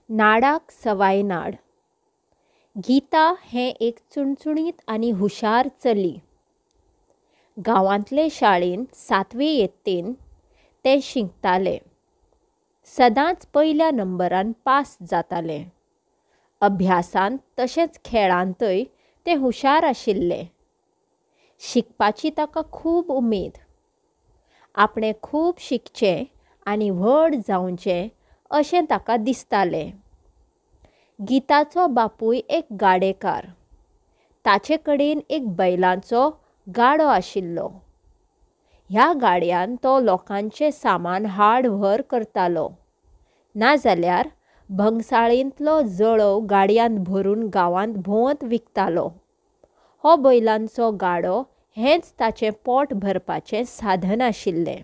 नाडाक सवाय नाड. गीता हें एक चुणचुणीत आनी हुशार चली. गांवांतले शाळेंत सातवे यत्तेंत तें शिकतालें. सदांच पयल्या नंबरान पास जातालें. अभ्यासांत तशेंच खेळांतय तें हुशार आशिल्लें. शिकपाची ताका खूब उमेद. आपणें खूब शिकचें आनी व्हड जावचें अशें ताका दिसतालें. गीताचो बापूय एक गाडेकार. ताचे कडेन एक बैलांचो गाडो आशिल्लो. ह्या गाड्यान तो लोकांचें सामान हाड व्हर करतालो. नाजाल्यार भंगसाळेंतलो जळोव गाडयांत भरून गांवांत भोंवत विकतालो. हो बैलांचो गाडो हेंच ताचें पोट भरपाचें साधन आशिल्लें.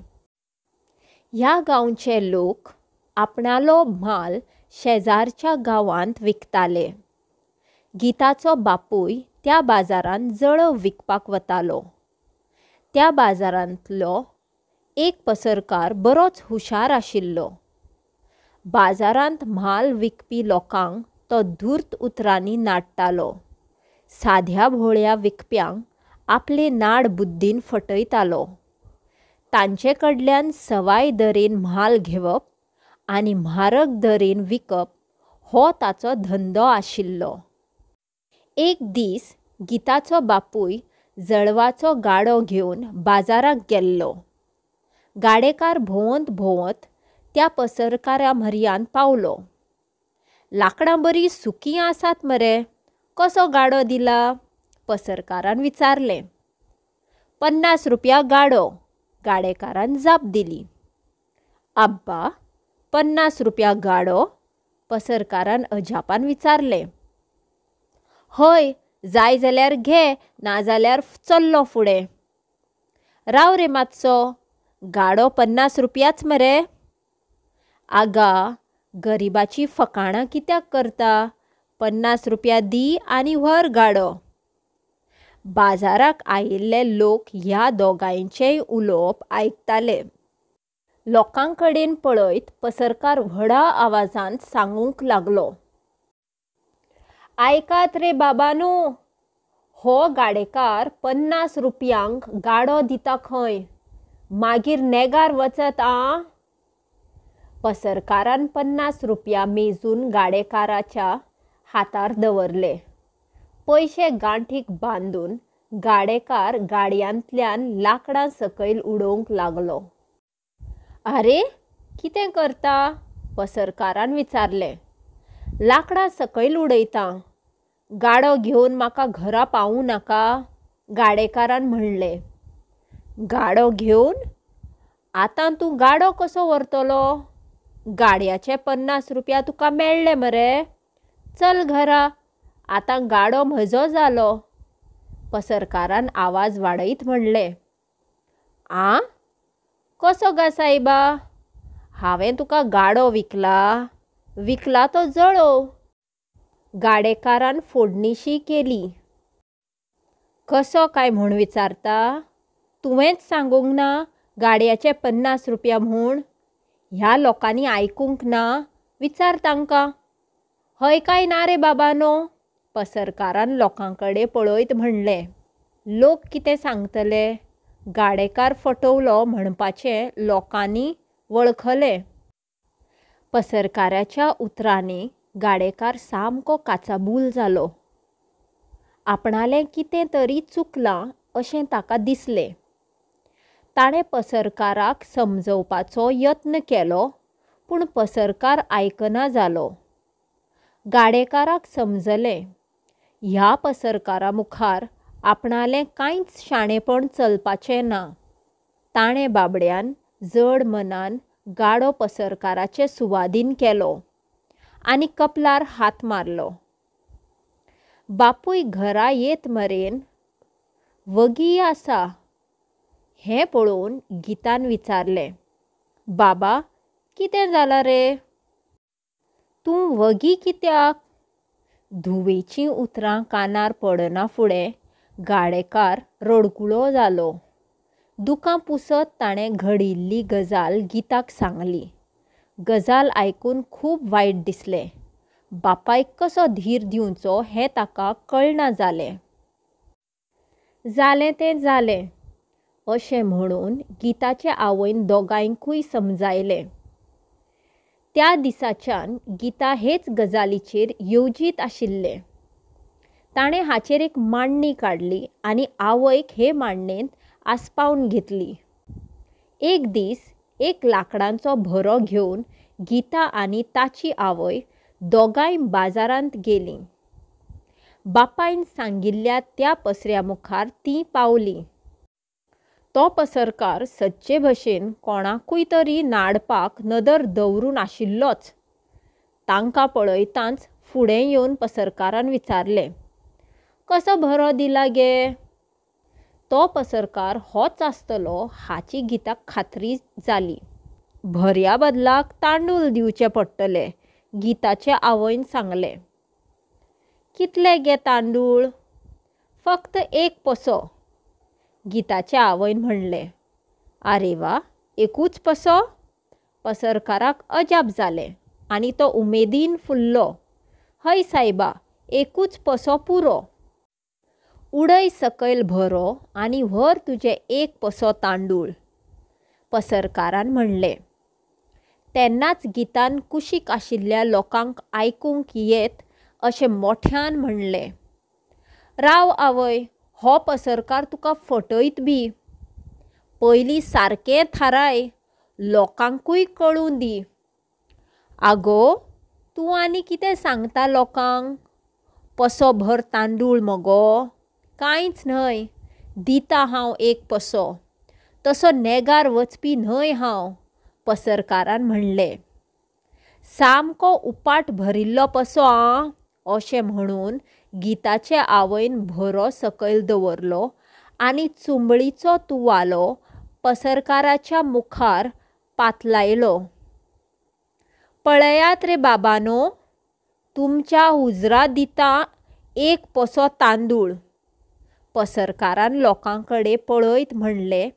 ह्या गांवचे लोक आपणालो म्हाल शेजारच्या गांवांत विकताले. गीताचो बापूय त्या बाजारांत जळोव विकपाक वतालो. त्या बाजारांतलो एक पसरकार बरोच हुशार आशिल्लो. बाजारांत म्हाल विकपी लोकांक तो धूर्त उतरांनी नाडटालो. साद्या भोळ्या विकप्यांक आपले नाड बुद्दीन फटयतालो. तांचे कडल्यान सवाय दरेन म्हाल घेवप आनी म्हारग दरेन विकप हो ताचो धंदो आशिल्लो. एक दीस गीताचो बापूय जळवाचो गाडो घेवन बाजाराक गेल्लो. गाडेकार भोंवत भोंवत त्या पसरकारा म्हऱ्यांत पावलो. लाकडां बरीं सुकीं आसात मरे, कसो गाडो दिला? पसरकारान विचारलें. 50 रुपया गाडो, गाडेकारान जाप दिली. आब्बा, 50 रुपया गाडो? पसरकारान अजापान विचारलें. हय, जाय जाल्यार घे, नाजाल्यार चल्लो फुडें. राव रे मातसो, गाडो 50 रुपयाच मरे? आगा, गरिबाची फकाणां कित्याक करता? 50 रुपया दी आनी व्हर गाडो. बाजाराक आयिल्ले लोक ह्या दोगांयचेंय उलोवप आयकताले. लोकां कडेन पळयत पसरकार व्हडा आवाजांत सांगूंक लागलो. आयकात रे बाबानो, हो गाडेकार 50 रुपयांक गाडो दिता खंय, मागीर नेगार वचत आं. पसरकारान 50 रुपया मेजून गाडेकाराच्या हातार दवरले. पयशे गांठीक बांदून गाडेकार गाडयांतल्यान लाकडां सकयल उडोवंक लागलो. आरे, कितें करता? पसरकारान विचारलें. लाकडां सकयल उडयतां. गाडो घेवन म्हाका घरा पावूं नाका? गाडेकारान म्हणलें. गाडो घेवन? आतां तूं गाडो कसो व्हरतलो? गाडयाचे 50 रुपया तुका मेळ्ळे मरे? चल घरा, आतां गाडो म्हजो जालो. पसरकारान आवाज वाडयत म्हणलें. आं, कसो गा सायबा? हांवें तुका गाडो विकला? विकला तो जळोव. गाडेकारान फोडणिशी केली. कसो काय म्हूण विचारता? तुवेंच सांगूंक ना गाडयाचे 50 रुपया म्हूण? ह्या लोकांनी आयकूंक ना? विचार तांकां. हय काय ना रे बाबानो? पसरकारान लोकां कडेन पळयत म्हणलें. लोक कितें सांगतले? गाडेकार फटवलो म्हणपाचें लोकांनी वळखलें. पसरकाराच्या उतरांनी गाडेकार सामको काचाबूल जालो. आपणालें कितें तरी चुकलां अशें ताका दिसलें. ताणें पसरकाराक समजवपाचो यत्न केलो, पूण पसरकार आयकना जालो. गाडेकाराक समजलें, ह्या पसरकारा मुखार आपणालें कांयच शाणेपण चलपाचें ना. ताणें बाबड्यान जड मनान गाडो पसरकाराचे सुवादीन केलो आनी कपलार हात मारलो. बापूय घरा येत मरेन वगी आसा हें पळोवन गीतान विचारलें, बाबा, कितें जालां रे? तूं वगी कित्याक? धुवेचीं उतरां कानार पडना फुडें गाडेकार रडकुळो जालो. दुकां पुसत ताणें घडिल्ली गजाल गीताक सांगली. गजाल आयकून खूब वायट दिसलें. बापायक कसो धीर दिवचो हें ताका कळना जालें. जालें तें जालें, अशें म्हणून गीताचे आवयन दोगांयकूय समजायलें. त्या दिसाच्यान गीता हेच गजालीचेर येवजीत आशिल्लें. ताणें हाचेर एक माण्णी काडली आनी आवयक हे माण्णेंत आस्पावन घेतली. एक दीस एक लांकडांचो भरो घेवन गीता आनी ताची आवय दोगांय बाजारांत गेलीं. बापायन सांगिल्ल्या त्या पसऱ्या मुखार तीं पावलीं. तो पसरकार सदचे भशेन कोणाकूय तरी नाडपाक नदर दवरून आशिल्लोच. तांकां पळयतांच फुडें येवन पसरकारान विचारलें, कसो भरो दिला गे? तो पसरकार होच आसतलो हाची गीताक खात्री जाली. भऱ्या बदलाक तांदूळ दिवचे पडटले, गीताचे आवयन सांगलें. कितले गे तांदूळ? फक्त एक पसो, गीताचे आवयन म्हणलें. आरे वा, एकूच पसो? पसरकाराक अजाप जालें आनी तो उमेदीन फुल्लो. हय सायबा, एकूच पसो पुरो. उडय सकयल भरो आनी व्हर तुजें एक पसो तांदूळ, पसरकारान म्हणलें. तेन्नाच गीतान कुशीक आशिल्ल्या लोकांक आयकूंक येत अशें मोठ्यान म्हणलें, राव आवय, हो पसरकार तुका फटयत बी. पयलीं सारकें थाराय, लोकांकूय कळूं दी. आगो, तूं आनी कितें सांगता लोकांक? पसो भर तांदूळ मगो? कांयच न्हय, दिता हांव एक पसो. तसो नेगार वचपी न्हय हांव, पसरकारान म्हणलें. सामको उपाट भरिल्लो पसो आं, अशें म्हणून गीताचे आवयन भरो सकयल दवरलो आनी चुंबळीचो तुवालो पसरकाराच्या मुखार पातलायलो. पळयात रे बाबानो, तुमच्या हुजरां दितां एक पसो तांदूळ, पसरकारान लोकांकडे पळयत म्हणलें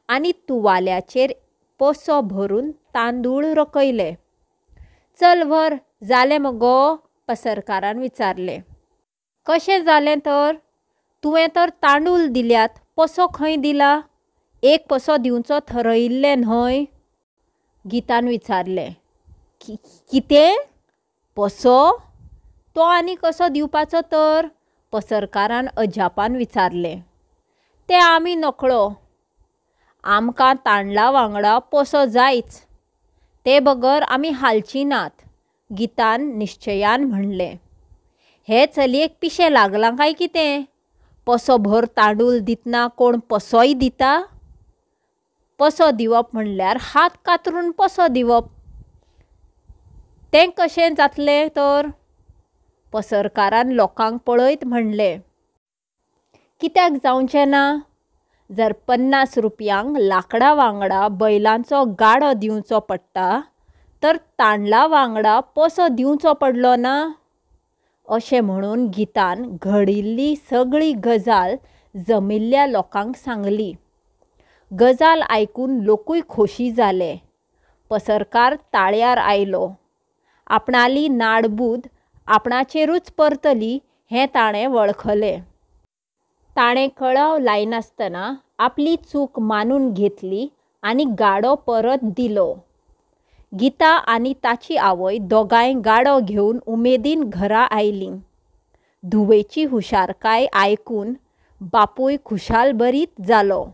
आनी तुवाल्याचेर पसो भरून तांदूळ रकयले. चल व्हर, जालें मगो? पसरकारान विचारलें. कशें जालें तर? तुवें तर तांदूळ दिल्यात, पसो खंय दिला? एक पसो दिवचो थरयिल्लें न्हय? गीतान विचारलें. कितें? पसो? तो आनी कसो दिवपाचो तर? पसरकारान अजापान विचारलें. तें आमी नकळो. आमकां तांदळा वांगडा पसो जायच. ते बगर आमी हालचीं नात, गीतान निश्चयान म्हणलें. हे चलयेक पिशें लागलां काय कितें? पसो भर तांदूळ दितना कोण पसोय दिता? पसो दिवप म्हणल्यार हात कातरून पसो दिवप. तें कशें जातलें तर? पसरकारान लोकांक पळयत म्हणलें. कित्याक जावचें ना? जर 50 रुपयांक लांकडा वांगडा बैलांचो गाडो दिवचो पडटा तर तांदळा वांगडा पसो दिवचो पडलो ना? अशें म्हणून गीतान घडिल्ली सगळी गजाल जमिल्ल्या लोकांक सांगली. गजाल आयकून लोकूय खोशी जाले. पसरकार ताळ्यार आयलो. आपणाली नाडबूद आपणाचेरूच परतली हें ताणें वळखलें. ताणें कळाव लायनासतना आपली चूक मानून घेतली आनी गाडो परत दिलो. गीता आनी ताची आवय दोगांय गाडो घेवन उमेदीन घरा आयलीं. धुवेची हुशारकाय आयकून बापूय खुशालभरीत जालो.